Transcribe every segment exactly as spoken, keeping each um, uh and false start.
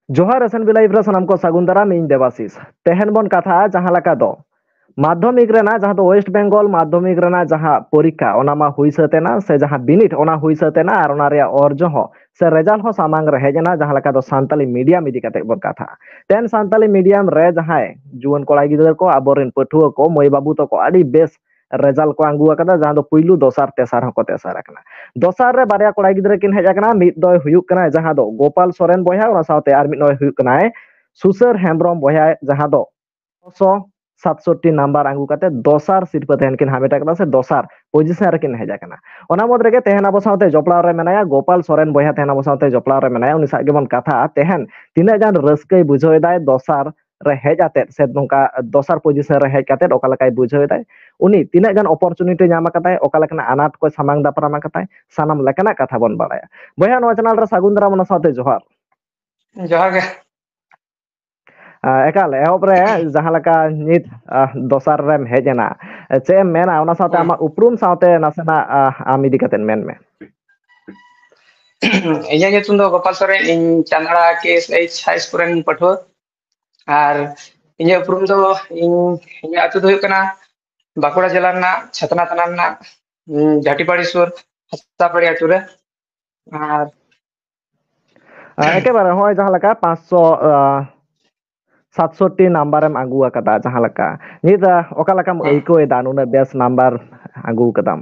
ᱡᱚᱦᱟᱨ, S N B Live ᱨᱮ ᱥᱟᱱᱟᱢ ᱠᱚ ᱥᱟᱹᱜᱩᱱ ᱫᱟᱨᱟᱢ᱾ ᱤᱧ ᱫᱮᱵᱟᱥᱤᱥ᱾ ᱛᱮᱦᱮᱧ ᱵᱚᱱ ᱠᱟᱛᱷᱟᱜᱼᱟ ᱡᱟᱦᱟᱸ ᱞᱮᱠᱟ ᱫᱚ ᱢᱟᱫᱽᱫᱷᱚᱢᱤᱠ ᱨᱮᱱᱟᱜ, ᱡᱟᱦᱟᱸ ᱫᱚ West Bengal ᱢᱟᱫᱽᱫᱷᱚᱢᱤᱠ ᱨᱮᱱᱟᱜ ᱡᱟᱦᱟᱸ ᱯᱚᱨᱤᱠᱠᱷᱟ, ᱚᱱᱟ ᱢᱟ ᱦᱩᱭ ᱥᱟᱹᱛ ᱮᱱᱟ, ᱥᱮ ᱡᱟᱦᱟᱸ ᱵᱤᱱᱤᱰ, ᱚᱱᱟ ᱦᱩᱭ ᱥᱟᱹᱛ ᱮᱱᱟ, ᱟᱨ ᱚᱱᱟ ᱨᱮᱭᱟᱜ ᱚᱨᱡᱚ ᱦᱚᱸ ᱥᱮ ᱨᱮᱡᱟᱞᱴ ᱦᱚᱸ ᱥᱟᱢᱟᱝ ᱨᱮ ᱦᱮᱡ ᱮᱱᱟ, ᱡᱟᱦᱟᱸ ᱞᱮᱠᱟ ᱫᱚ ᱥᱟᱱᱛᱟᱞᱤ ᱢᱤᱰᱤᱭᱟᱢ ᱤᱫᱤ ᱠᱟᱛᱮ ᱵᱚᱱ ᱠᱟᱛᱷᱟᱜᱼᱟ᱾ ᱛᱮᱦᱮᱧ ᱥᱟᱱᱛᱟᱞᱤ ᱢᱤᱰᱤᱭᱟᱢ ᱨᱮ ᱡᱟᱦᱟᱸᱭ ᱡᱩᱣᱟᱹᱱ ᱠᱚᱲᱟ ᱜᱤᱫᱽᱨᱟᱹ ᱠᱚ, ᱟᱵᱚᱨᱮᱱ ᱯᱟᱹᱴᱷᱩᱣᱟᱹ ᱠᱚ, ᱢᱟᱹᱭ ᱵᱟᱹᱵᱩ ᱛᱟᱠᱚ ᱟᱹᱰᱤ ᱵᱮᱥ ᱨᱮᱡᱟᱞᱴ ᱠᱚ ᱟᱹᱜᱩ ᱟᱠᱟᱫᱟ, ᱡᱟᱦᱟᱸ ᱫᱚ ᱯᱩᱭᱞᱩ, ᱫᱚᱥᱟᱨ, ᱛᱮᱥᱟᱨ ᱦᱚᱸᱠᱚ ᱛᱮᱥᱟᱨ ᱟᱠᱟᱱᱟ᱾ ᱫᱚᱥᱟᱨ ᱨᱮ ᱵᱟᱨᱭᱟ ᱠᱚᱲᱟ ᱜᱤᱫᱽᱨᱟᱹ ᱠᱤᱱ ᱦᱮᱡ ᱟᱠᱟᱱᱟ, ᱢᱤᱫ ᱫᱚᱭ ᱦᱩᱭᱩᱜ ᱠᱟᱱᱟ ᱡᱟᱦᱟᱸ ᱫᱚ ᱜᱳᱯᱟᱞ ᱥᱚᱨᱮᱱ ᱵᱚᱭᱦᱟ, ᱚᱱᱟ ᱥᱟᱶᱛᱮ ᱟᱨ ᱢᱤᱫ ᱦᱚᱲ ᱦᱩᱭᱩᱜ ᱠᱟᱱᱟᱭ ᱥᱩᱥᱟᱹᱨ ᱦᱮᱢᱵᱨᱚᱢ ᱵᱚᱭᱦᱟ, ᱡᱟᱦᱟᱸ ᱫᱚ ᱱᱚᱥᱚ ᱥᱟᱛᱥᱚᱴᱴᱤ ᱱᱟᱢᱵᱟᱨ ᱟᱹᱜᱩ ᱠᱟᱛᱮ ᱫᱚᱥᱟᱨ ᱥᱤᱨᱯᱟᱹ ᱛᱟᱦᱮᱱ ᱠᱤᱱ ᱦᱟᱢᱮᱴ ᱟᱠᱟᱫᱟ, ᱥᱮ ᱫᱚᱥᱟᱨ ᱯᱚᱡᱤᱥᱚᱱ ᱨᱮᱠᱤᱱ ᱦᱮᱡ ᱟᱠᱟᱱᱟ᱾ ᱚᱱᱟ ᱢᱩᱫᱽ ᱨᱮᱜᱮ ᱛᱮᱦᱮᱧ ᱟᱵᱚ ᱥᱟᱶᱛᱮ ᱡᱚᱯᱲᱟᱣ ᱨᱮ ᱢᱮᱱᱟᱭᱟ ᱜᱳᱯᱟᱞ ᱥᱚᱨᱮᱱ ᱵᱚᱭᱦᱟ, ᱛᱮᱦᱮᱧ ᱟᱵᱚ ᱥᱟᱶᱛᱮ ᱡᱚᱯᱲᱟᱣ ᱨᱮ ᱢᱮᱱᱟᱭᱟ, ᱩᱱᱤ ᱥᱟᱶ ᱜᱮᱵᱚᱱ ᱠᱟᱛᱷᱟᱜᱼᱟ ᱛᱮᱦᱮᱧ ᱛᱤᱱᱟᱹᱜ ᱜᱟᱱ ᱨᱟᱹᱥᱠᱟᱹᱭ ᱵᱩᱡᱷᱟᱹᱣ ᱮᱫᱟᱭ ᱫᱚᱥᱟᱨ ᱨᱮ ᱦᱮᱡ ᱟᱛᱮᱫ, ᱥᱮ ᱱᱚᱝᱠᱟ ᱫᱚᱥᱟᱨ ᱯᱚᱡᱤᱥᱚᱱ ᱨᱮ ᱦᱮᱡ ᱠᱟᱛᱮᱫ ᱚᱠᱟ ᱞᱮᱠᱟᱭ ᱵᱩᱡᱷᱟᱹᱣ ᱮᱫᱟᱭ, ᱩᱱᱤ ᱛᱤᱱᱟᱹᱜ ᱜᱟᱱ ᱚᱯᱚᱨᱪᱩᱱᱤᱴᱤ ᱧᱟᱢ ᱟᱠᱟᱫᱟᱭ, ᱚᱠᱟ ᱞᱮᱠᱟᱱᱟᱜ ᱟᱱᱟᱴ ᱠᱚᱭ ᱥᱟᱢᱟᱝ ᱫᱟᱯᱨᱟᱢ ᱟᱠᱟᱫᱟᱭ, ᱥᱟᱱᱟᱢ ᱞᱮᱠᱟᱱᱟᱜ ᱠᱟᱛᱷᱟ ᱵᱚᱱ ᱵᱟᱲᱟᱭᱟ᱾ ᱵᱚᱭᱦᱟ, ᱱᱚᱣᱟ ᱪᱮᱱᱮᱞ ᱨᱮ ᱥᱟᱹᱜᱩᱱ ᱫᱟᱨᱟᱢ, ᱚᱱᱟ ᱥᱟᱶᱛᱮ ᱡᱚᱦᱟᱨ᱾ ᱡᱚᱦᱟᱨ ᱜᱮ᱾ ᱟᱸ, ᱮᱠᱟᱞ, ᱮᱦᱚᱵ ᱨᱮ ᱡᱟᱦᱟᱸ ᱞᱮᱠᱟ ᱱᱤᱛ, ᱟᱸ, ᱫᱚᱥᱟᱨ ᱨᱮᱢ ᱦᱮᱡ ᱮᱱᱟ, ᱪᱮᱫ ᱮᱢ ᱢᱮᱱᱟ ᱚᱱᱟ ᱥᱟᱶᱛᱮ ᱦᱮᱸ᱾ ᱟᱢᱟᱜ ᱩᱯᱨᱩᱢ ᱥᱟᱶᱛᱮ ᱱᱟᱥᱮᱱᱟᱜ, ᱟᱸ, ᱟᱢ ᱤᱫᱤ ᱠᱟᱛᱮᱫ ᱢᱮᱱ ᱢᱮ᱾ ᱤᱧᱟᱹᱜ ᱧᱩᱛᱩᱢ ᱫᱚ ᱜᱳᱯᱟᱞ ᱥᱚᱨᱮᱱ, ᱤᱧ ᱪᱟᱸᱫᱲᱟ K S H High School ᱨᱮᱱ ᱯᱟᱹᱴᱷᱩᱣᱟᱹ᱾ ᱟᱨ ᱤᱧᱟᱹᱜ ᱩᱯᱨᱩᱢ ᱫᱚ, ᱤᱧ, ᱤᱧᱟᱹᱜ ᱟᱹᱛᱩ ᱫᱚ ᱦᱩᱭᱩᱜ ᱠᱟᱱᱟ ᱵᱟᱸᱠᱩᱲᱟ ᱡᱮᱞᱟ ᱨᱮᱱᱟᱜ ᱪᱷᱟᱛᱱᱟ ᱛᱷᱟᱱᱟ ᱨᱮᱱᱟᱜ, ᱩᱸ, ᱡᱷᱟᱴᱤᱯᱟᱲᱤ ᱥᱩᱨ ᱦᱟᱥᱟᱯᱟᱲᱤ ᱟᱹᱛᱩ ᱨᱮ᱾ ᱟᱨ ᱟᱸ, ᱮᱠᱮᱵᱟᱨᱮ ᱱᱚᱜᱼᱚᱭ ᱡᱟᱦᱟᱸ ᱞᱮᱠᱟ ᱯᱟᱸᱪᱥᱚ, ᱟᱸ, ᱥᱟᱛᱥᱚᱴᱴᱤ ᱱᱟᱢᱵᱟᱨᱮᱢ ᱟᱹᱜᱩ ᱟᱠᱟᱫᱟ, ᱡᱟᱦᱟᱸ ᱞᱮᱠᱟ ᱱᱤᱛ, ᱟᱸ, ᱚᱠᱟ ᱞᱮᱠᱟᱢ ᱦᱮᱸ᱾ ᱟᱹᱭᱠᱟᱹᱣ ᱮᱫᱟ ᱱᱩᱱᱟᱹᱜ ᱵᱮᱥ ᱱᱟᱢᱵᱟᱨ ᱟᱹᱜᱩ ᱟᱠᱟᱫᱟᱢ?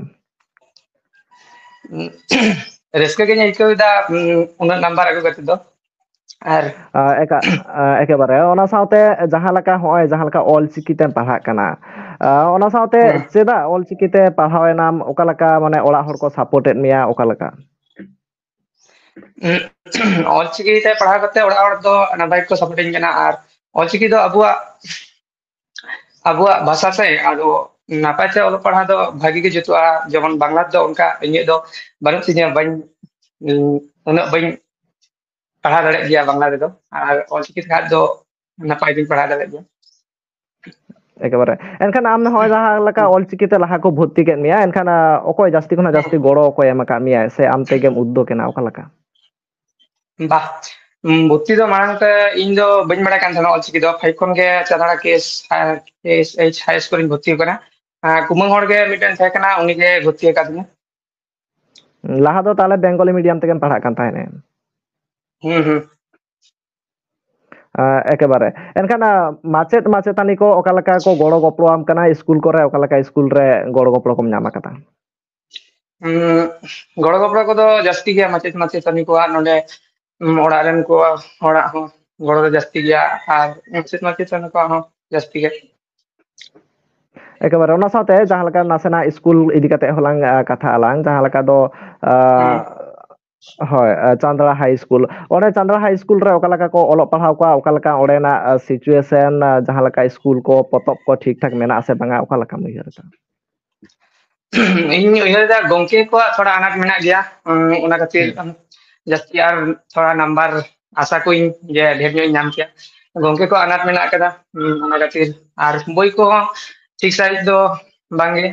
ᱨᱟᱹᱥᱠᱟᱹ ᱜᱤᱧ ᱟᱹᱭᱠᱟᱹᱣ ᱮᱫᱟ, ᱩᱸ, ᱩᱱᱟᱹᱜ ᱱᱟᱢᱵᱟᱨ ᱟᱹᱜᱩ ᱠᱟᱛᱮ ᱫᱚ᱾ ᱟᱨ ᱟᱸ, ᱮᱠᱟ-, ᱟᱸ, ᱮᱠᱮᱵᱟᱨᱮ ᱚᱱᱟ ᱥᱟᱶᱛᱮ ᱡᱟᱦᱟᱸ ᱞᱮᱠᱟ ᱦᱚᱸᱜᱼᱚᱭ ᱡᱟᱦᱟᱸ ᱞᱮᱠᱟ ᱚᱞ ᱪᱤᱠᱤ ᱛᱮᱢ ᱯᱟᱲᱦᱟᱜ ᱠᱟᱱᱟ, ᱟᱸ, ᱚᱱᱟ ᱥᱟᱶᱛᱮ ᱦᱮᱸ᱾ ᱪᱮᱫᱟᱜ ᱚᱞ ᱪᱤᱠᱤ ᱛᱮ ᱯᱟᱲᱦᱟᱣ ᱮᱱᱟᱢ? ᱚᱠᱟ ᱞᱮᱠᱟ ᱢᱟᱱᱮ ᱚᱲᱟᱜ ᱦᱚᱲ ᱠᱚ ᱥᱟᱯᱳᱨᱴ ᱮᱫ ᱢᱮᱭᱟ? ᱚᱠᱟ ᱞᱮᱠᱟ? ᱚᱞ ᱪᱤᱠᱤ ᱛᱮ ᱯᱟᱲᱦᱟᱣ ᱠᱟᱛᱮ ᱚᱲᱟᱜ ᱦᱚᱲ ᱫᱚ ᱱᱟᱯᱟᱭ ᱠᱚ ᱥᱟᱯᱳᱨᱴ ᱤᱧ ᱠᱟᱱᱟ᱾ ᱟᱨ ᱚᱞ ᱪᱤᱠᱤ ᱫᱚ ᱟᱵᱚᱣᱟᱜ, ᱟᱵᱚᱣᱟᱜ ᱵᱷᱟᱥᱟ ᱥᱮ, ᱟᱫᱚ ᱱᱟᱯᱟᱭ ᱛᱮ ᱚᱞᱚᱜ ᱯᱟᱲᱦᱟᱣ ᱫᱚ ᱵᱷᱟᱜᱤ ᱜᱮ ᱡᱩᱛᱩᱜᱼᱟ᱾ ᱡᱮᱢᱚᱱ ᱵᱟᱝᱞᱟ ᱫᱚ ᱚᱱᱠᱟ ᱤᱧᱟᱹᱜ ᱫᱚ ᱵᱟᱹᱱᱩᱜ ᱛᱤᱧᱟᱹ, ᱵᱟᱹᱧ, ᱩᱱᱟᱹᱜ ᱵᱟᱹᱧ ᱯᱟᱲᱦᱟᱣ ᱫᱟᱲᱮᱭᱟᱜ ᱜᱮᱭᱟ ᱵᱟᱝᱞᱟ ᱨᱮᱫᱚ, ᱟᱨ ᱚᱞ ᱪᱤᱠᱤ ᱛᱮᱠᱷᱟᱡ ᱫᱚ ᱱᱟᱯᱟᱭ ᱜᱤᱧ ᱯᱟᱲᱦᱟᱣ ᱫᱟᱲᱮᱭᱟᱜ ᱜᱮᱭᱟ᱾ ᱮᱠᱮᱵᱟᱨᱮ᱾ ᱮᱱᱠᱷᱟᱱ ᱟᱢ ᱱᱚᱜᱼᱚᱭ ᱡᱟᱦᱟᱸ ᱞᱮᱠᱟ ᱚᱞ ᱪᱤᱠᱤ ᱛᱮ ᱞᱟᱦᱟ ᱠᱚ ᱵᱷᱚᱨᱛᱤ ᱠᱮᱫ ᱢᱮᱭᱟ, ᱮᱱᱠᱷᱟᱱ, ᱟᱸ, ᱚᱠᱚᱭ ᱡᱟᱹᱥᱛᱤ ᱠᱷᱚᱱᱟᱜ ᱡᱟᱹᱥᱛᱤ ᱜᱚᱲᱚ ᱚᱠᱚᱭ ᱮᱢ ᱟᱠᱟᱫ ᱢᱮᱭᱟ, ᱥᱮ ᱟᱢ ᱛᱮᱜᱮᱢ ᱩᱫᱽᱫᱳᱜᱽ ᱮᱱᱟ, ᱚᱠᱟ ᱞᱮᱠᱟ? ᱵᱟ, ᱩᱸ, ᱵᱷᱚᱨᱛᱤ ᱫᱚ ᱢᱟᱲᱟᱝ ᱛᱮ ᱤᱧ ᱫᱚ ᱵᱟᱹᱧ ᱵᱟᱲᱟᱭ ᱠᱟᱱ ᱛᱟᱦᱮᱱᱟ ᱚᱞᱪᱤᱠᱤ ᱫᱚ᱾ ᱯᱷᱟᱭᱤᱵᱷ ᱠᱷᱚᱱ ᱜᱮ ᱪᱟᱸᱫᱽᱲᱟ ᱠᱮ ᱮᱥ, ᱟᱨ ᱠᱮ ᱮᱥ ᱮᱭᱤᱪ ᱦᱟᱭ ᱥᱠᱩᱞ ᱨᱤᱧ ᱵᱷᱚᱨᱛᱤ ᱟᱠᱟᱱᱟ᱾ ᱟᱨ ᱠᱩᱢᱟᱹᱝ ᱦᱚᱲ ᱜᱮ ᱢᱤᱫᱴᱮᱱ ᱛᱟᱦᱮᱸ ᱠᱟᱱᱟ, ᱩᱱᱤ ᱜᱮ ᱵᱷᱚᱨᱛᱤ ᱟᱠᱟᱫᱤᱧᱟ᱾ ᱞᱟᱦᱟ ᱫᱚ ᱛᱟᱦᱚᱞᱮ ᱵᱮᱝᱜᱚᱞᱤ ᱢᱤᱰᱤᱭᱟᱢ ᱛᱮᱜᱮᱢ ᱯᱟᱲᱦᱟᱜ ᱠᱟᱱ ᱛᱟᱦᱮᱸᱱᱟ? ᱦᱩᱸ, ᱦᱩᱸ᱾ ᱟᱸ, ᱮᱠᱮᱵᱟᱨᱮ᱾ ᱮᱱᱠᱷᱟᱱ, ᱟᱸ, ᱢᱟᱪᱮᱫ ᱢᱟᱪᱮᱛᱟᱹᱱᱤ ᱠᱚ ᱚᱠᱟ ᱞᱮᱠᱟ ᱠᱚ ᱜᱚᱲᱚ ᱜᱚᱯᱚᱲᱚᱣᱟᱢ ᱠᱟᱱᱟ ᱥᱠᱩᱞ ᱠᱚᱨᱮ? ᱚᱠᱟ ᱞᱮᱠᱟ ᱥᱠᱩᱞ ᱨᱮ ᱜᱚᱲᱚ ᱜᱚᱯᱚᱲᱚ ᱠᱚᱢ ᱧᱟᱢ ᱟᱠᱟᱫᱟ? ᱩᱸ, ᱜᱚᱲᱚ ᱜᱚᱯᱚᱲᱚ ᱠᱚᱫᱚ ᱡᱟᱹᱥᱛᱤ ᱜᱮᱭᱟ ᱢᱟᱪᱮᱫ ᱢᱟᱪᱮᱛᱟᱹᱱᱤ ᱠᱚᱣᱟᱜ, ᱱᱚᱰᱮ, ᱩᱸ, ᱚᱲᱟᱜ ᱨᱮᱱ ᱠᱚ, ᱦᱚᱲᱟᱜ ᱦᱚᱸ ᱜᱚᱲᱚ ᱫᱚ ᱡᱟᱹᱥᱛᱤ ᱜᱮᱭᱟ, ᱟᱨ ᱢᱟᱪᱮᱫ ᱢᱟᱪᱮᱛᱟᱹᱱᱤ ᱠᱚᱣᱟᱜ ᱦᱚᱸ ᱡᱟᱹᱥᱛᱤ ᱜᱮ᱾ ᱮᱠᱮᱵᱟᱨᱮ᱾ ᱚᱱᱟ ᱥᱟᱶᱛᱮ ᱡᱟᱦᱟᱸ ᱞᱮᱠᱟ ᱱᱟᱥᱮᱱᱟᱜ ᱥᱠᱩᱞ ᱤᱫᱤ ᱠᱟᱛᱮ ᱦᱚᱸᱞᱟᱝ, ᱟ, ᱠᱟᱛᱷᱟᱜ ᱟᱞᱟᱝ, ᱡᱟᱦᱟᱸ ᱞᱮᱠᱟ ᱫᱚ, ᱟ, ᱦᱩᱸ᱾ ᱦᱳᱭ, ᱟ, ᱪᱟᱸᱫᱽᱲᱟ ᱦᱟᱭ ᱥᱠᱩᱞ, ᱚᱸᱰᱮ ᱪᱟᱸᱫᱽᱲᱟ ᱦᱟᱭ ᱥᱠᱩᱞ ᱨᱮ ᱚᱠᱟ ᱞᱮᱠᱟ ᱠᱚ ᱚᱞᱚᱜ ᱯᱟᱲᱦᱟᱣ ᱠᱚᱣᱟ, ᱚᱠᱟ ᱞᱮᱠᱟ ᱚᱸᱰᱮᱱᱟᱜ, ᱟ, ᱥᱤᱪᱩᱭᱮᱥᱚᱱ, ᱟ, ᱡᱟᱦᱟᱸ ᱞᱮᱠᱟ ᱥᱠᱩᱞ ᱠᱚ, ᱯᱚᱛᱚᱵ ᱠᱚ ᱴᱷᱤᱠ ᱴᱷᱟᱠ ᱢᱮᱱᱟᱜᱼᱟ ᱥᱮ ᱵᱟᱝᱟ, ᱚᱠᱟ ᱞᱮᱠᱟᱢ ᱩᱭᱦᱟᱹᱨ ᱮᱫᱟ? ᱤᱧ ᱩᱭᱦᱟᱹᱨ ᱮᱫᱟ ᱜᱚᱝᱠᱮ ᱠᱚᱣᱟᱜ ᱛᱷᱚᱲᱟ ᱟᱱᱟᱴ ᱢᱮᱱᱟᱜ ᱜᱮᱭᱟ, ᱩᱸ, ᱚᱱᱟ ᱠᱷᱟᱹᱛᱤᱨ ᱦᱩᱸ᱾ ᱡᱟᱹᱥᱛᱤ ᱟᱨ ᱛᱷᱚᱲᱟ ᱱᱟᱢᱵᱟᱨ ᱟᱥᱟ ᱠᱚᱧ ᱡᱮ ᱰᱷᱮᱨ ᱧᱚᱜ ᱤᱧ ᱧᱟᱢ ᱠᱮᱭᱟ᱾ ᱜᱚᱝᱠᱮ ᱠᱚᱣᱟᱜ ᱟᱱᱟᱴ ᱢᱮᱱᱟᱜ ᱟᱠᱟᱫᱟ, ᱩᱸ, ᱚᱱᱟ ᱠᱷᱟᱹᱛᱤᱨ᱾ ᱟᱨ ᱵᱳᱭ ᱠᱚᱦᱚᱸ ᱴᱷᱤᱠ ᱥᱟᱺᱦᱤᱡ ᱫᱚ ᱵᱟᱝᱜᱮ,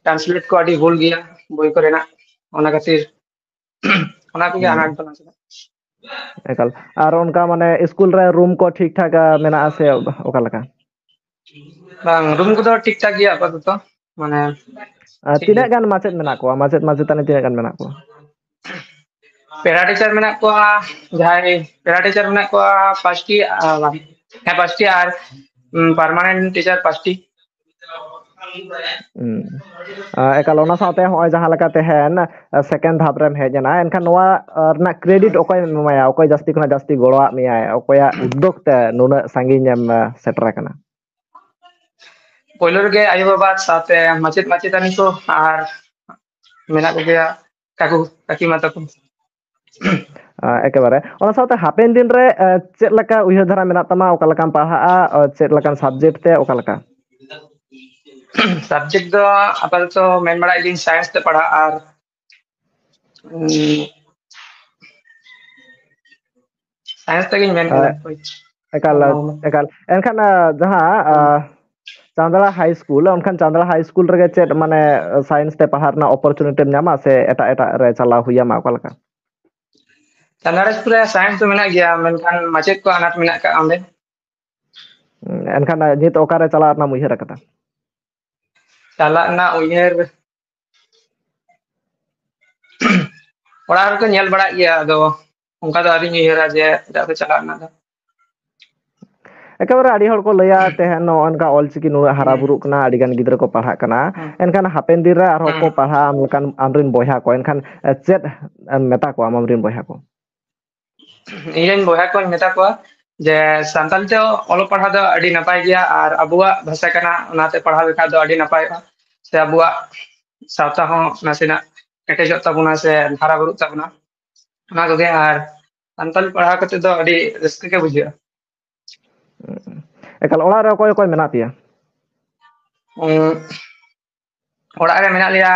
ᱴᱨᱟᱱᱥᱞᱮᱴ ᱠᱚ ᱟᱹᱰᱤ ᱵᱷᱩᱞ ᱜᱮᱭᱟ ᱵᱳᱭ ᱠᱚᱨᱮᱱᱟᱜ, ᱚᱱᱟ ᱠᱷᱟᱹᱛᱤᱨ ᱚᱱᱟ ᱠᱚᱜᱮ ᱦᱩᱸ᱾ ᱟᱱᱟᱴ ᱫᱚ ᱱᱟᱥᱮᱱᱟᱜ᱾ ᱮᱠᱟᱞ᱾ ᱟᱨ ᱚᱱᱠᱟ ᱢᱟᱱᱮ ᱥᱠᱩᱞ ᱨᱮ ᱨᱩᱢ ᱠᱚ ᱴᱷᱤᱠ ᱴᱷᱟᱠ, ᱟ, ᱢᱮᱱᱟᱜᱼᱟ ᱥᱮ ᱚᱠᱟ ᱞᱮᱠᱟ? ᱵᱟᱝ, ᱨᱩᱢ ᱠᱚᱫᱚ ᱴᱷᱤᱠ ᱴᱷᱟᱠ ᱜᱮᱭᱟ ᱟᱯᱟᱛᱚᱛᱚ, ᱢᱟᱱᱮ, ᱟᱨ ᱴᱷᱤᱠ ᱜᱮᱭᱟ᱾ ᱛᱤᱱᱟᱹᱜ ᱜᱟᱱ ᱢᱟᱪᱮᱫ ᱢᱮᱱᱟᱜ ᱠᱚᱣᱟ? ᱢᱟᱪᱮᱫ ᱢᱟᱪᱮᱛᱟᱹᱱᱤ ᱛᱤᱱᱟᱹᱜ ᱜᱟᱱ ᱢᱮᱱᱟᱜ ᱠᱚᱣᱟ? ᱯᱮᱨᱟ ᱴᱤᱪᱟᱨ ᱢᱮᱱᱟᱜ ᱠᱚᱣᱟ, ᱡᱟᱦᱟᱸᱭ ᱯᱮᱨᱟ ᱴᱤᱪᱟᱨ ᱢᱮᱱᱟᱜ ᱠᱚᱣᱟ ᱯᱟᱸᱪᱴᱤ, ᱟᱨ ᱵᱟᱝ, ᱦᱮᱸ, ᱯᱟᱸᱪᱴᱤ, ᱟᱨ, ᱩᱢ, ᱯᱟᱨᱢᱟᱱᱮᱱᱴ ᱴᱤᱪᱟᱨ ᱯᱟᱸᱪᱴᱤ᱾ ᱦᱩᱸ᱾ ᱟ, ᱮᱠᱟᱞ, ᱚᱱᱟ ᱥᱟᱶᱛᱮ ᱦᱚᱸᱜᱼᱚᱭ ᱡᱟᱦᱟᱸ ᱞᱮᱠᱟ ᱛᱮᱦᱮᱧ, ᱟ, ᱥᱮᱠᱮᱱᱰ ᱫᱷᱟᱯ ᱨᱮᱢ ᱦᱮᱡ ᱮᱱᱟ, ᱮᱱᱠᱷᱟᱱ ᱱᱚᱣᱟ, ᱟ, ᱨᱮᱱᱟᱜ ᱠᱨᱮᱰᱤᱴ ᱚᱠᱚᱭᱮᱢ ᱮᱢᱟᱭᱟ? ᱚᱠᱚᱭ ᱡᱟᱹᱥᱛᱤ ᱠᱷᱚᱱᱟᱜ ᱡᱟᱹᱥᱛᱤ ᱜᱚᱲᱚᱣᱟᱜ ᱢᱮᱭᱟᱭ? ᱚᱠᱚᱭᱟᱜ ᱩᱫᱽᱫᱳᱜᱽ ᱛᱮ ᱱᱩᱱᱟᱹᱜ ᱥᱟᱺᱜᱤᱧ ᱮᱢ, ᱟ, ᱥᱮᱴᱮᱨ ᱟᱠᱟᱱᱟ? ᱯᱳᱭᱞᱳ ᱨᱮᱜᱮ ᱟᱭᱳ ᱵᱟᱵᱟ ᱥᱟᱶᱛᱮ ᱢᱟᱪᱮᱫ ᱢᱟᱪᱮᱛᱟᱹᱱᱤ ᱠᱚ ᱟᱨ ᱢᱮᱱᱟᱜ ᱠᱚᱜᱮᱭᱟ ᱠᱟᱠᱩ ᱠᱟᱹᱠᱤᱢᱟ ᱛᱟᱠᱚ᱾ ᱟ, ᱮᱠᱮᱵᱟᱨᱮ᱾ ᱚᱱᱟ ᱥᱟᱶᱛᱮ ᱦᱟᱯᱮᱱ ᱫᱤᱱ ᱨᱮ, ᱟ, ᱪᱮᱫ ᱞᱮᱠᱟ ᱩᱭᱦᱟᱹᱨ ᱫᱷᱟᱨᱟ ᱢᱮᱱᱟᱜ ᱛᱟᱢᱟ? ᱚᱠᱟ ᱞᱮᱠᱟᱢ ᱯᱟᱲᱦᱟᱜᱼᱟ? ᱟ, ᱪᱮᱫ ᱞᱮᱠᱟᱱ ᱥᱟᱵᱡᱮᱠᱴ ᱛᱮ? ᱚᱠᱟ ᱞᱮᱠᱟ? ᱥᱟᱵᱡᱮᱠᱴ ᱫᱚ ᱟᱯᱟᱛᱚᱛᱚ ᱢᱮᱱ ᱵᱟᱲᱟᱭᱮᱫ ᱜᱤᱧ ᱥᱟᱭᱮᱱᱥ ᱛᱮ ᱯᱟᱲᱦᱟᱜ ᱟᱨ, ᱩᱸ, ᱥᱟᱭᱮᱱᱥ ᱛᱮᱜᱤᱧ ᱢᱮᱱ ᱠᱮᱫᱟ᱾ ᱟ, ᱮᱠᱟᱞ, ᱮᱠᱟᱞ᱾ ᱮᱱᱠᱷᱟᱱ, ᱟ, ᱡᱟᱦᱟᱸ, ᱟ, ᱪᱟᱸᱫᱽᱲᱟ ᱦᱟᱭ ᱥᱠᱩᱞ, ᱚᱱᱠᱟᱱ ᱪᱟᱸᱫᱽᱲᱟ ᱦᱟᱭ ᱥᱠᱩᱞ ᱨᱮᱜᱮ ᱪᱮᱫ ᱢᱟᱱᱮ ᱥᱟᱭᱮᱱᱥ ᱛᱮ ᱯᱟᱲᱦᱟᱜ ᱨᱮᱱᱟᱜ ᱚᱯᱚᱨᱪᱩᱱᱤᱴᱤᱢ ᱧᱟᱢᱟ ᱥᱮ ᱮᱴᱟᱜ ᱮᱴᱟᱜ ᱨᱮ ᱪᱟᱞᱟᱣ ᱦᱩᱭ ᱟᱢᱟ? ᱚᱠᱟ ᱞᱮᱠᱟ? ᱪᱟᱱᱫᱟᱲᱟᱡᱽᱯᱩᱨ ᱨᱮ ᱥᱟᱭᱮᱱᱥ ᱫᱚ ᱢᱮᱱᱟᱜ ᱜᱮᱭᱟ, ᱢᱮᱱᱠᱷᱟᱱ ᱢᱟᱪᱮᱫ ᱠᱚ ᱟᱱᱟᱴ ᱢᱮᱱᱟᱜ ᱟᱠᱟᱫ ᱚᱸᱰᱮ᱾ ᱮᱱᱠᱷᱟᱱ ᱱᱤᱛ ᱚᱠᱟᱨᱮ ᱪᱟᱞᱟᱜ ᱨᱮᱱᱟᱜ ᱩᱭᱦᱟᱹᱨ ᱟᱠᱟᱫᱟ? ᱪᱟᱞᱟᱜ ᱨᱮᱱᱟᱜ ᱩᱭᱦᱟᱹᱨ ᱚᱲᱟᱜ ᱨᱮᱠᱚ ᱧᱮᱞ ᱵᱟᱲᱟᱜ ᱜᱮᱭᱟ, ᱟᱫᱚ ᱚᱱᱠᱟ ᱫᱚ ᱟᱹᱣᱨᱤᱧ ᱩᱭᱦᱟᱹᱨᱟ ᱡᱮ ᱮᱴᱟᱜ ᱥᱮᱫ ᱪᱟᱞᱟᱜ ᱨᱮᱱᱟᱜ ᱫᱚ᱾ ᱮᱠᱮᱵᱟᱨᱮ ᱟᱹᱰᱤ ᱦᱚᱲ ᱠᱚ ᱞᱟᱹᱭᱟ ᱛᱮᱦᱮᱧ ᱱᱚᱜᱼᱚ ᱱᱚᱝᱠᱟ ᱚᱞᱪᱤᱠᱤ ᱱᱩᱱᱟᱹᱜ ᱦᱟᱨᱟ ᱵᱩᱨᱩᱜ ᱠᱟᱱᱟ, ᱟᱹᱰᱤ ᱜᱟᱱ ᱜᱤᱫᱽᱨᱟᱹ ᱠᱚ ᱯᱟᱲᱦᱟᱜ ᱠᱟᱱᱟ, ᱮᱱᱠᱷᱟᱱ ᱦᱟᱯᱮᱱ ᱫᱤᱱ ᱨᱮ ᱟᱨᱦᱚᱸ ᱠᱚ ᱯᱟᱲᱦᱟᱜᱼᱟ, ᱢᱮᱱᱠᱷᱟᱱ ᱟᱢᱨᱮᱱ ᱵᱚᱭᱦᱟ ᱠᱚ, ᱮᱱᱠᱷᱟᱱ ᱪᱮᱫ ᱮᱢ ᱢᱮᱛᱟ ᱠᱚᱣᱟ ᱟᱢᱨᱮᱱ ᱵᱚᱭᱦᱟ ᱠᱚ? ᱤᱧ ᱨᱮᱱ ᱵᱚᱭᱦᱟ ᱠᱚᱧ ᱢᱮᱛᱟ ᱠᱚᱣᱟ ᱡᱮ ᱥᱟᱱᱛᱟᱲᱤ ᱛᱮ ᱚᱞᱚᱜ ᱯᱟᱲᱦᱟᱣ ᱫᱚ ᱟᱹᱰᱤ ᱱᱟᱯᱟᱭ ᱜᱮᱭᱟ ᱟᱨ ᱟᱵᱚᱣᱟᱜ ᱵᱷᱟᱥᱟ ᱠᱟᱱᱟ, ᱚᱱᱟᱛᱮ ᱯᱟᱲᱦᱟᱣ ᱞᱮᱠᱷᱟᱱ ᱫᱚ ᱟᱹᱰᱤ ᱱᱟᱯᱟᱭᱚᱜᱼᱟ, ᱥᱮ ᱟᱵᱚᱣᱟᱜ ᱥᱟᱶᱛᱟ ᱦᱚᱸ ᱱᱟᱥᱮᱱᱟᱜ ᱠᱮᱴᱮᱡᱚᱜ ᱛᱟᱵᱚᱱᱟ ᱥᱮ ᱦᱟᱨᱟ ᱵᱩᱨᱩᱜ ᱛᱟᱵᱚᱱᱟ, ᱚᱱᱟ ᱠᱚᱜᱮ᱾ ᱟᱨ ᱥᱟᱱᱛᱟᱲᱤ ᱯᱟᱲᱦᱟᱣ ᱠᱟᱛᱮ ᱫᱚ ᱟᱹᱰᱤ ᱨᱟᱹᱥᱠᱟᱹ ᱜᱮ ᱵᱩᱡᱷᱟᱹᱜᱼᱟ᱾ ᱮᱠᱟᱞ, ᱚᱲᱟᱜ ᱨᱮ ᱚᱠᱚᱭ ᱚᱠᱚᱭ ᱢᱮᱱᱟᱜ ᱯᱮᱭᱟ? ᱚᱲᱟᱜ ᱨᱮ ᱢᱮᱱᱟᱜ ᱞᱮᱭᱟ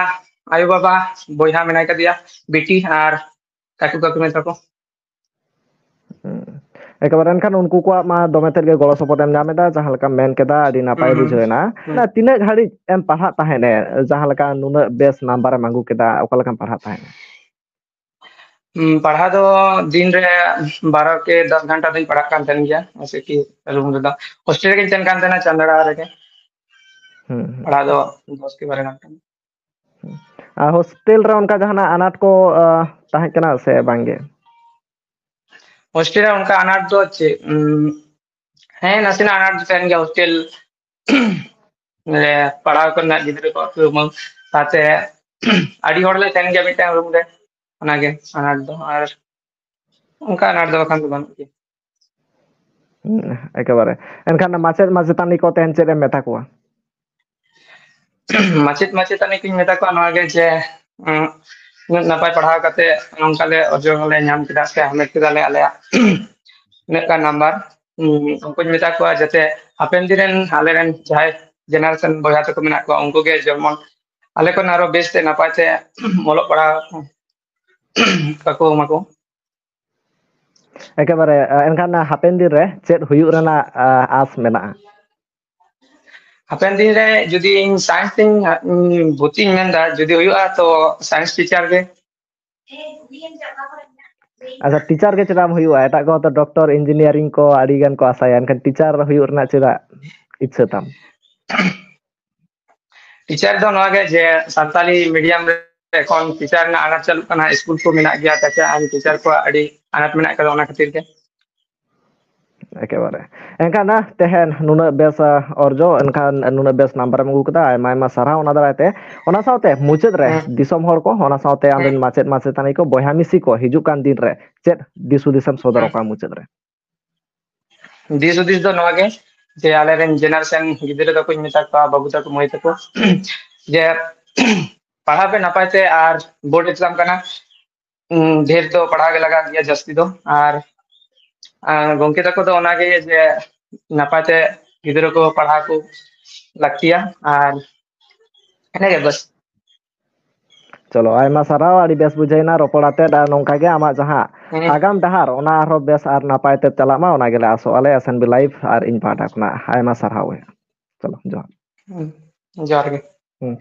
ᱟᱭᱳ ᱵᱟᱵᱟ, ᱵᱚᱭᱦᱟ ᱢᱮᱱᱟᱭ ᱠᱟᱫᱮᱭᱟ, ᱵᱤᱴᱤ ᱟᱨ ᱠᱟᱠᱩ ᱠᱟᱠᱩ ᱢᱮᱛᱟ ᱠᱚ᱾ ᱮᱠᱮᱵᱟᱨᱮ ᱮᱱᱠᱷᱟᱱ ᱩᱱᱠᱩ ᱠᱚᱣᱟᱜ ᱢᱟ ᱫᱚᱢᱮ ᱛᱮᱫ ᱜᱮ ᱜᱚᱲᱚ ᱥᱚᱯᱚᱦᱚᱫ ᱮᱢ ᱧᱟᱢ ᱮᱫᱟ, ᱡᱟᱦᱟᱸ ᱞᱮᱠᱟᱢ ᱢᱮᱱ ᱠᱮᱫᱟ, ᱟᱹᱰᱤ ᱱᱟᱯᱟᱭ ᱵᱩᱡᱷᱟᱹᱣ ᱮᱱᱟ᱾ ᱛᱤᱱᱟᱹᱜ ᱜᱷᱟᱹᱲᱤᱡ ᱮᱢ ᱯᱟᱲᱦᱟᱜ ᱛᱟᱦᱮᱸᱫ ᱮ, ᱡᱟᱦᱟᱸ ᱞᱮᱠᱟ ᱱᱩᱱᱟᱹᱜ ᱵᱮᱥ ᱱᱟᱢᱵᱟᱨ ᱮᱢ ᱟᱹᱜᱩ ᱠᱮᱫᱟ, ᱚᱠᱟ ᱞᱮᱠᱟᱢ ᱯᱟᱲᱦᱟᱜ ᱛᱟᱦᱮᱸᱫ? ᱯᱟᱲᱦᱟᱣ ᱫᱚ ᱫᱤᱱ ᱨᱮ ᱵᱟᱨᱚ ᱠᱮ ᱫᱚᱥ ᱜᱷᱚᱱᱴᱟ ᱫᱚᱧ ᱯᱟᱲᱦᱟᱜ ᱠᱟᱱ ᱛᱟᱦᱮᱱ ᱜᱮᱭᱟ, ᱡᱮᱭᱥᱮ ᱠᱤ ᱨᱩᱢ ᱨᱮᱫᱚ᱾ ᱦᱳᱥᱴᱮᱞ ᱨᱮᱜᱮᱧ ᱛᱟᱦᱮᱱ ᱠᱟᱱ ᱛᱟᱦᱮᱱᱟ, ᱪᱟᱸᱫᱟᱲᱟ ᱨᱮᱜᱮ᱾ ᱯᱟᱲᱦᱟᱣ ᱫᱚ ᱫᱚᱥ ᱠᱮ ᱵᱟᱨᱚ ᱜᱷᱚᱱᱴᱟ᱾ ᱟᱨ ᱦᱳᱥᱴᱮᱞ ᱨᱮ ᱚᱱᱠᱟ ᱡᱟᱦᱟᱱᱟᱜ ᱟᱱᱟᱴ ᱠᱚ ᱛᱟᱦᱮᱸ ᱠᱟᱱᱟ ᱥᱮ ᱵᱟᱝᱜᱮ? ᱦᱳᱥᱴᱮᱞ ᱨᱮ ᱚᱱᱠᱟ ᱟᱱᱟᱴ ᱫᱚ ᱪᱮᱫ, ᱦᱮᱸ, ᱱᱟᱥᱮᱱᱟᱜ ᱟᱱᱟᱴ ᱫᱚ ᱛᱟᱦᱮᱱ ᱜᱮᱭᱟ᱾ ᱦᱳᱥᱴᱮᱞ ᱨᱮ ᱯᱟᱲᱦᱟᱣ ᱠᱚᱨᱮᱱᱟᱜ ᱜᱤᱫᱽᱨᱟᱹ ᱠᱚ ᱟᱹᱛᱩ ᱮᱢᱟᱱ ᱥᱟᱶᱛᱮ ᱟᱹᱰᱤ ᱦᱚᱲᱞᱮ ᱛᱟᱦᱮᱱ ᱜᱮᱭᱟ ᱢᱤᱫᱴᱟᱝ ᱨᱩᱢ ᱨᱮ, ᱚᱱᱟᱜᱮ ᱟᱱᱟᱴ ᱫᱚ᱾ ᱟᱨ ᱚᱱᱠᱟ ᱟᱱᱟᱴ ᱫᱚ ᱵᱟᱠᱷᱟᱱ ᱫᱚ ᱵᱟᱹᱱᱩᱜ ᱜᱮᱭᱟ᱾ ᱮᱠᱮᱵᱟᱨᱮ᱾ ᱮᱱᱠᱷᱟᱱ ᱢᱟᱪᱮᱫ ᱢᱟᱪᱮᱛᱟᱹᱱᱤ ᱠᱚ ᱛᱮᱦᱮᱧ ᱪᱮᱫ ᱮᱢ ᱢᱮᱛᱟ ᱠᱚᱣᱟ? ᱢᱟᱪᱮᱫ ᱢᱟᱪᱮᱛᱟᱹᱱᱤ ᱠᱚᱧ ᱢᱮᱛᱟ ᱠᱚᱣᱟ ᱱᱚᱣᱟ ᱜᱮ ᱡᱮ, ᱩᱸ, ᱩᱱᱟᱹᱜ ᱱᱟᱯᱟᱭ ᱯᱟᱲᱦᱟᱣ ᱠᱟᱛᱮ ᱱᱚᱝᱠᱟ ᱞᱮ ᱚᱨᱡᱚ ᱞᱮ ᱧᱟᱢ ᱠᱮᱫᱟ ᱥᱮ ᱦᱟᱢᱮᱴ ᱠᱮᱫᱟᱞᱮ ᱟᱞᱮᱭᱟᱜ ᱩᱱᱟᱹᱜ ᱜᱟᱱ ᱱᱟᱢᱵᱟᱨ᱾ ᱩᱸ, ᱩᱱᱠᱩᱧ ᱢᱮᱛᱟ ᱠᱚᱣᱟ ᱡᱟᱛᱮ ᱦᱟᱯᱮᱱ ᱫᱤᱱ ᱨᱮᱱ ᱟᱞᱮᱨᱮᱱ ᱡᱟᱦᱟᱸᱭ ᱡᱮᱱᱟᱨᱮᱥᱚᱱ ᱵᱚᱭᱦᱟ ᱛᱟᱠᱚ ᱢᱮᱱᱟᱜ ᱠᱚᱣᱟ, ᱩᱱᱠᱩ ᱜᱮ ᱡᱮᱢᱚᱱ ᱟᱞᱮ ᱠᱷᱚᱱ ᱟᱨᱚ ᱵᱮᱥ ᱛᱮ ᱱᱟᱯᱟᱭ ᱛᱮ ᱚᱞᱚᱜ ᱯᱟᱲᱦᱟᱣ ᱠᱟᱠᱚ ᱢᱟᱠᱚ᱾ ᱮᱠᱮᱵᱟᱨᱮ᱾ ᱮᱱᱠᱷᱟᱱ ᱦᱟᱯᱮᱱ ᱫᱤᱱ ᱨᱮ ᱪᱮᱫ ᱦᱩᱭᱩᱜ ᱨᱮᱱᱟᱜ ᱟᱸᱥ ᱢᱮᱱᱟᱜᱼᱟ? ᱦᱟᱯᱮᱱ ᱫᱤᱱ ᱨᱮ ᱡᱩᱫᱤ ᱤᱧ ᱥᱟᱭᱮᱱᱥ ᱛᱤᱧ ᱵᱷᱚᱨᱛᱤᱧ ᱢᱮᱱᱫᱟ, ᱡᱩᱫᱤ ᱦᱩᱭᱩᱜᱼᱟ ᱛᱚ ᱥᱟᱭᱮᱱᱥ ᱴᱤᱪᱟᱨ ᱜᱮ᱾ ᱟᱪᱪᱷᱟ, ᱴᱤᱪᱟᱨ ᱜᱮ ᱪᱮᱫᱟᱜ ᱮᱢ ᱦᱩᱭᱩᱜᱼᱟ? ᱮᱴᱟᱜ ᱠᱚ ᱫᱚ ᱰᱚᱠᱴᱚᱨ, ᱤᱧᱡᱤᱱᱤᱭᱟᱨᱤᱝ ᱠᱚ ᱟᱹᱰᱤ ᱜᱟᱱ ᱠᱚ ᱟᱥᱟᱭᱟ, ᱮᱱᱠᱷᱟᱱ ᱴᱤᱪᱟᱨ ᱦᱩᱭᱩᱜ ᱨᱮᱱᱟᱜ ᱪᱮᱫᱟᱜ ᱤᱪᱪᱷᱟᱹ ᱛᱟᱢ? ᱴᱤᱪᱟᱨ ᱫᱚ ᱱᱚᱣᱟ ᱜᱮ ᱡᱮ ᱥᱟᱱᱛᱟᱞᱤ ᱢᱤᱰᱤᱭᱟᱢ ᱨᱮ ᱮᱠᱷᱚᱱ ᱴᱤᱪᱟᱨ ᱨᱮᱱᱟᱜ ᱟᱱᱟᱴ ᱪᱟᱹᱞᱩᱜ ᱠᱟᱱᱟ, ᱥᱠᱩᱞ ᱠᱚ ᱢᱮᱱᱟᱜ ᱜᱮᱭᱟ, ᱛᱟᱪᱷᱟᱲᱟ ᱟᱨ ᱴᱤᱪᱟᱨ ᱠᱚᱣᱟᱜ ᱟᱹᱰᱤ ᱟᱱᱟᱴ ᱢᱮᱱᱟᱜ ᱟᱠᱟᱫᱟ, ᱚᱱᱟ ᱠᱷᱟᱹᱛᱤᱨ ᱜᱮ᱾ ᱮᱠᱮᱵᱟᱨᱮ᱾ ᱮᱱᱠᱷᱟᱱ ᱱᱟ ᱛᱮᱦᱮᱧ ᱱᱩᱱᱟᱹᱜ ᱵᱮᱥ ᱚᱨᱡᱚ, ᱮᱱᱠᱷᱟᱱ ᱱᱩᱱᱟᱹᱜ ᱵᱮᱥ ᱱᱟᱢᱵᱟᱨᱮᱢ ᱟᱹᱜᱩ ᱠᱮᱫᱟ, ᱟᱭᱢᱟ ᱟᱭᱢᱟ ᱥᱟᱨᱦᱟᱣ ᱚᱱᱟ ᱫᱟᱨᱟᱭ ᱛᱮ᱾ ᱚᱱᱟ ᱥᱟᱶᱛᱮ ᱢᱩᱪᱟᱹᱫ ᱨᱮ ᱫᱤᱥᱚᱢ ᱦᱚᱲ ᱠᱚ, ᱚᱱᱟ ᱥᱟᱶᱛᱮ ᱟᱢᱨᱮᱱ ᱢᱟᱪᱮᱫ ᱢᱟᱪᱮᱛᱟᱹᱱᱤ ᱠᱚ, ᱵᱚᱭᱦᱟ ᱢᱤᱥᱤ ᱠᱚ ᱦᱤᱡᱩᱜ ᱠᱟᱱ ᱫᱤᱱ ᱨᱮ ᱪᱮᱫ ᱫᱤᱥ ᱦᱩᱫᱤᱥ ᱮᱢ ᱥᱚᱫᱚᱨ ᱟᱠᱚᱣᱟ ᱢᱩᱪᱟᱹᱫ ᱨᱮ? ᱫᱤᱥ ᱦᱩᱫᱤᱥ ᱫᱚ ᱱᱚᱣᱟ ᱜᱮ ᱡᱮ ᱟᱞᱮᱨᱮᱱ ᱡᱮᱱᱟᱨᱮᱥᱚᱱ ᱜᱤᱫᱽᱨᱟᱹ ᱛᱟᱠᱚᱧ ᱢᱮᱛᱟ ᱠᱚᱣᱟ, ᱵᱟᱹᱵᱩ ᱛᱟᱠᱚ, ᱢᱟᱹᱭ ᱛᱟᱠᱚ, ᱡᱮ ᱯᱟᱲᱦᱟᱜ ᱯᱮ ᱱᱟᱯᱟᱭ ᱛᱮ, ᱟᱨ ᱵᱳᱨᱰ ᱮᱠᱡᱟᱢ ᱠᱟᱱᱟ, ᱩᱸ, ᱰᱷᱮᱨ ᱫᱚ ᱯᱟᱲᱦᱟᱣ ᱜᱮ ᱞᱟᱜᱟᱜ ᱜᱮᱭᱟ, ᱡᱟᱹᱥᱛᱤ ᱫᱚ᱾ ᱟᱨ, ᱟᱨ ᱜᱚᱝᱠᱮ ᱛᱟᱠᱚ ᱫᱚ ᱚᱱᱟᱜᱮ ᱡᱮ ᱱᱟᱯᱟᱭ ᱛᱮ ᱜᱤᱫᱽᱨᱟᱹ ᱠᱚ ᱯᱟᱲᱦᱟᱣ ᱠᱚ ᱞᱟᱹᱠᱛᱤᱭᱟ, ᱟᱨ ᱤᱱᱟᱹᱜᱮ ᱵᱟᱥ᱾ ᱪᱚᱞᱚ, ᱟᱭᱢᱟ ᱥᱟᱨᱦᱟᱣ, ᱟᱹᱰᱤ ᱵᱮᱥ ᱵᱩᱡᱷᱟᱹᱣ ᱮᱱᱟ ᱨᱚᱯᱚᱲ ᱟᱛᱮᱫ᱾ ᱟᱨ ᱱᱚᱝᱠᱟ ᱜᱮ ᱟᱢᱟᱜ ᱡᱟᱦᱟᱸ ᱦᱮᱸ᱾ ᱟᱜᱟᱢ ᱰᱟᱦᱟᱨ, ᱚᱱᱟ ᱟᱨᱦᱚᱸ ᱵᱮᱥ ᱟᱨ ᱱᱟᱯᱟᱭ ᱛᱮ ᱪᱟᱞᱟᱜ ᱢᱟ, ᱚᱱᱟ ᱜᱮᱞᱮ ᱟᱥᱚᱜ ᱟᱞᱮ ᱮᱥ ᱮᱱ ᱵᱤ ᱞᱟᱭᱤᱵᱷ ᱟᱨ ᱤᱧ ᱯᱟᱦᱴᱟ ᱠᱷᱚᱱᱟᱜ᱾ ᱟᱭᱢᱟ ᱥᱟᱨᱦᱟᱣ᱾ ᱪᱚᱞᱚ, ᱡᱚᱦᱟᱨ᱾ ᱦᱩᱸ, ᱡᱚᱦᱟᱨ ᱜᱮ᱾ ᱦᱩᱸ᱾